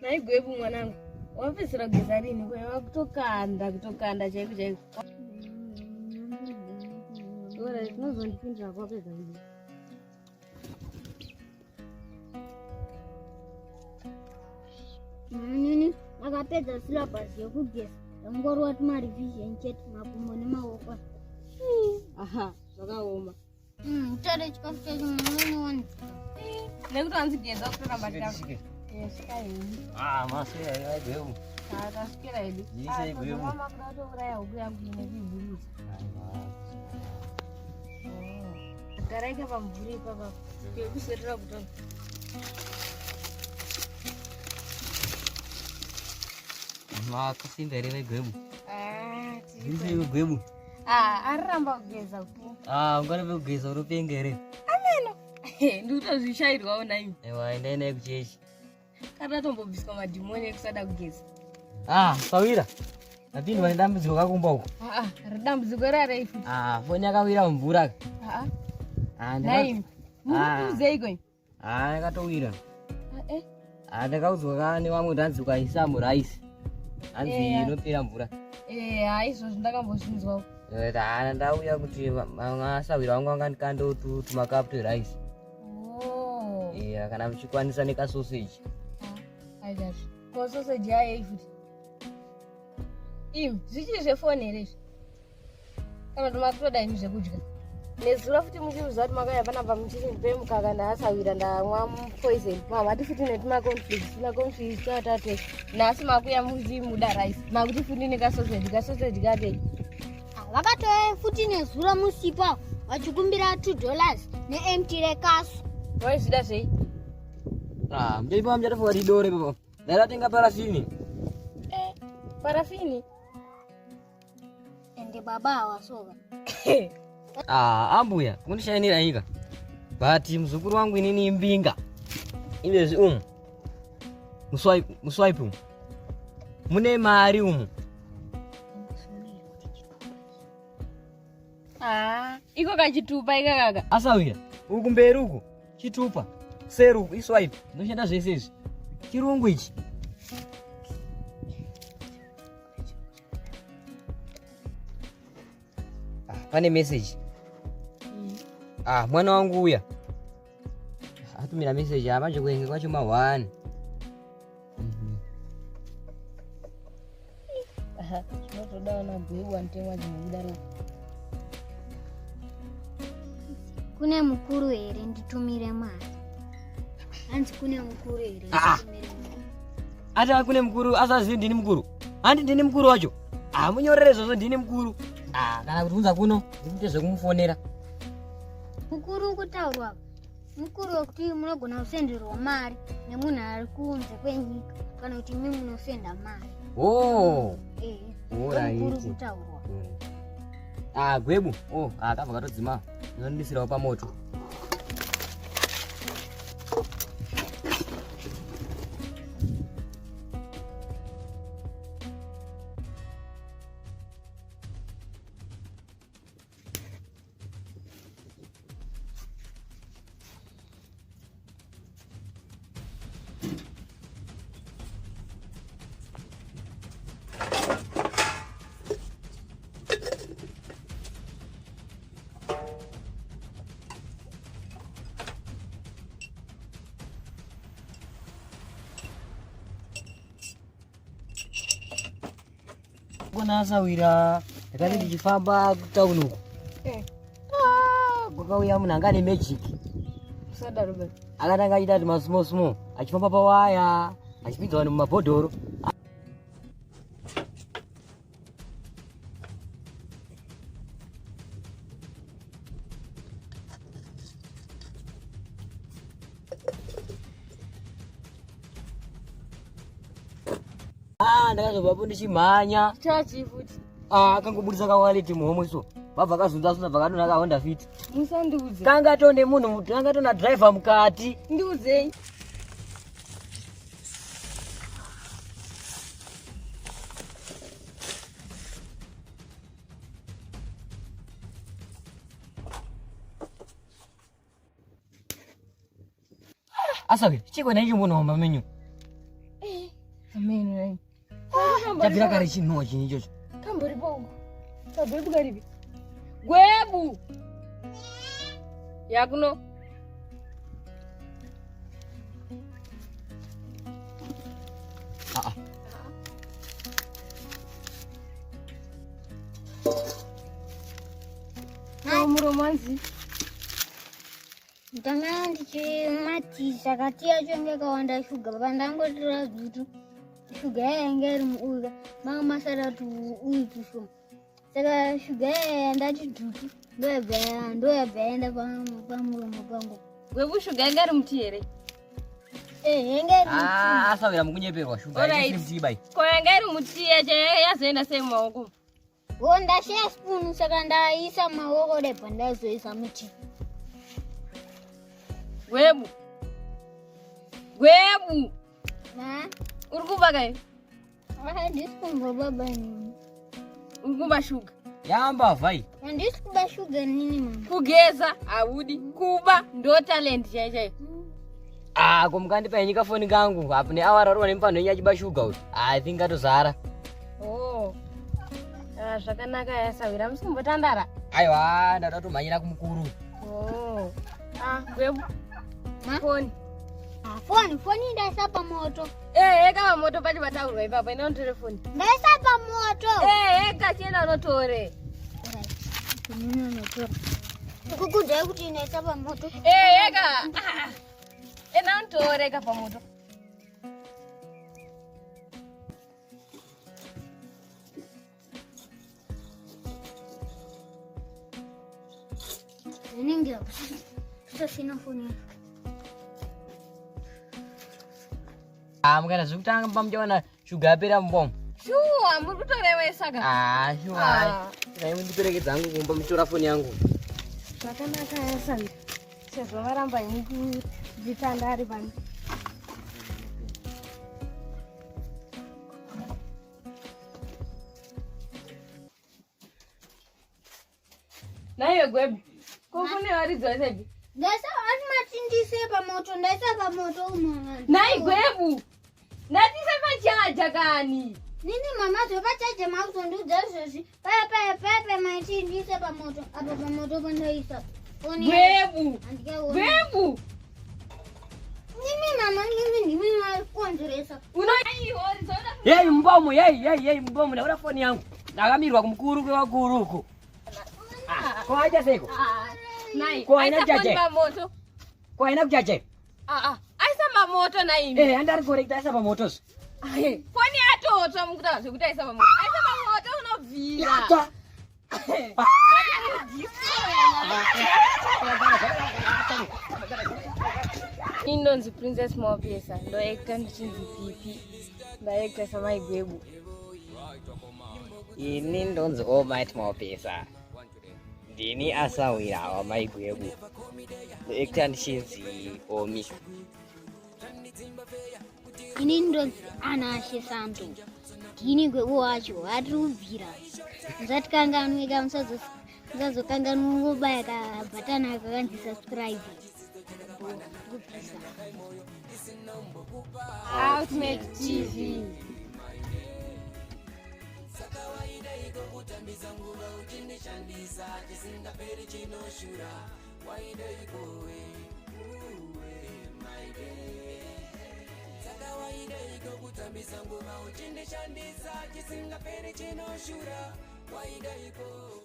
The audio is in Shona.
Nhai Gwebu mwanangu, wapedzisira kugeza rini? Kwaiva kutokanda kutokanda chaiko chaiko. Ora tinozondipindira kwapedza kugeza. Nini akapedza syllabus yekugeza yangorwa tumarevision chete makumbo nemaoko. Aha, zvakaoma. Tore chikafu chacho munoona. Nekuti hanzi geza kutoramba chikafu. Ah, maswera here gwebu. Ah, taswera hedu. Yise gwebu. Mama kuda kutouraya huku yangu ine kuiburuza. Garaika pamvuri ipapa. Pekuswerera kutonga. Makasimba here vegwebu. Ah, Yise gwebu. Ah, ariramba kugeza ku. Ah, ungaramba kugeza unopenga here? Ameno. Ndikutozvishairwawo naimi. Ewa, endai naye kuchechi. Kana tombobviswa madhimoni ekusada kugeza. Ah, sawira. Napindwa nedambudziko kakumba uko. Ah, ah, dambudziko rarei futi. Ah, foni yakawira mumvura. Ah, ah. Ah, Naimi. Murikuuzeiko imi? Ah, yakatowira. Ah, eh. Ah, ndakaudzwa ka nevamwe kuti hanzi ukaisa muraisi. Hanzi inopera mvura. Eh, ah, izvozvo ndakambozvinzwawo. Ah, ndauya kuti masawira wangu anga ndikando tumakapu tweraisi. Oh. Yeah, kana muchikwanisa nekasoseji. Ah, aizvazvo. Ko soseji yayo futi. Imi, zvichiri zvefoni here izvi? Kana kuti makutoda imi zvekudya? Nezuro futi muchiuza kuti makauya panapa muchiti ndipe mukaka ndaasawira ndamwa poison. Mamati futi netumaconflicts, tumaconflicts twatate. Nhasi makuya muti muda rice. Makuti futi nekasoseji, kasoseji kakei. Vakatouya futi nezuro musipo vachikumbira 2 dollars neempty rekasu. Waizvida zvei? Ah, muchaipa muchatofunga kuti idore baba. Ndaratenga parafini. Eh, parafini? Ende baba hawasoka. Ah, ambuya, kundishainira nyika. But muzukuru wangu inini imbinga. Izvezvi umu. Muswipe, muswipe umu. Mune mari umu. Ah, iko kachitupa ikakaka. Asawira, uku mberi uku chitupa, seri uku iswipe. Ndinoshanda zvese izvi. Chirungu ichi. Ah, pane message. Ah, mwana wangu uya. Atumira message apa manje kuenge kwacho ma 1. Aha, zvinotoda vana gwebu vanotemwa dzinobuda ropa. Kune mukuru here nditumire mari? Hanzi kune mukuru here Ah. nditumire mari? Ati kune mukuru asazivi ndini mukuru. Handi ndini mukuru wacho. Ah, munyorere izvozvo ndini mukuru. Ah, kana kuti unza kuno ndikuite zvekumufonera. Mukuru kutaurwa mukuru wekuti munogona kusenderwa mari nemunhu ari kunze kwenyika kana kuti imi munosenda mari. Oh. Eh. Alright. Mukuru kutaurwa. Ah, gwebu. Oh, ah, kabva katodzima. Ndinondisirawo pamoto. Kona asawira ndakati ndichifamba kutauni uku Ah, kwakauya munhu anga ane magic Usadaro baba. akatanga achiita kuti masmall small achifamba pawaya achipinza vanhu mumabhodhoro. Ah, ndakazobvapo ndichimhanya. Chachi futi. Ah, akangobudisa kawaleti muhomwe so. Vabva kazunza zunza vakadonha kahonda fit. Musandiudze. Kanga tone munhu, kanga tona driver mukati. Ndiudzei. Asawe, chiko na icho muno mamenyu. Amen. Chabvira kare chinhuwa chinyi ichocho. Kamboripo uko. Kagwebu karipi? Gwebu. Yakuno. Ah ah. Muromo wanzi. Ndanga ndichimwa tii saka tii yacho yange yakawanda shuga baba ndangotora dutu shuga iya yanga iri muuyu manga masara tuuyu tushoma saka shuga iya yandati dutu ndoyabva yaenda pamuromo pangu. Gwebu shuga yanga iri mutii here? Eh, yanga iri mutii. Ah, asawira mukunyeperwa shuga. Alright. Isiri mutii bai. Ko yanga iri mutii yacho yazoenda sei mumaoko? Wo ndasheya spoon saka ndaisa maoko debva ndazoisa mutii. Gwebu. Gwebu. Ma? Uri kuba kai? Handisi kumva baba nini. Uri kuba shuga. Yambavha iyi. Handisi kuba shuga nini mama. Kugeza haudi, kuba ndo talent chaiyo chaiyo. Ah, ko mukandipa henyu kafoni kangu. Apo neawara rova nemufano henyu achiba shuga uyu. Ah, I think atozara. Oh. Ah, zvakanaka yasawira musi kumbotandara. Aiwa, ndada kutomhanyira kumukuru. Oh. Ah, gwebu. Ma? Foni. Ah, foni, foni ndaisa pamoto. Eh, eka pamoto pacho pataurwa ipapo, enda unotore foni. Ndaisa pamoto. Eh, eka chienda unotore. Alright. Inini unotora. Ndikukuudzai kuti ndaisa pamoto. Eh, eka. Ah. Enda unotore eka pamoto. Ndinenge kusasina foni yacho. Ah, mukaita zvekutanga mumba muchaona shuga yapera mumba umu. Shuwa, muri kutorevesa ka? Ah, shuwa. Ah. Dai mundiperekedza hangu kumba muchitora foni yangu. Zvakanaka yasawira. Sezvo varamba henyu kudzitandari pano. Naiwe Gwebu, ko kune varidzi vasepi? Ndaisa asi matindise pamoto, ndaisa pamoto umo. Nai Gwebu, ndatise pachaja kani. Nini mama zvepachaja makuzondiudza izvozvi. Paya paya paya paya maiti ndiise pamoto, apa pamoto pandaisa. Foni Gwebu, handikaona. Gwebu. Nimi mama, nimi ndimi makonzeresa. Yei mumba umu, yei, yei, yei mumba umu, ndaona foni yangu. Ndakamirwa kumukuru kwevakuru uko. Ah, ko haja seiko? Ah, nai, Ko haina aisa foni kuchaja? pamoto. Ko haina kuchaja? Ah, ah, aisa pamoto naimi. Eh, andari correct aisa pamoto. Foni yatotsva mukutaura zvekuti aisa pamoto. Aisa pamoto unobvira. Yatsva. Indonzi Princess Mopesa, ndoacta ndichinzi Pipi, ndaacta samai Gwebu. Ini ndonzi Almighty Mopesa. Ndini asawira wamai Gwebu. Ndoacta ndichinzi Omi. Ini ndonzi Anashe Santo. Ndini Gwebu wacho, atiri kubvira. Musatikanganwe, musazokanganwa kungobaya kabhatani aka kakanzi subscribe. Kubvisa. Ultimate TV. Kutambisa nguva uchindishandisa chisingaperi chinoshura waidaiko.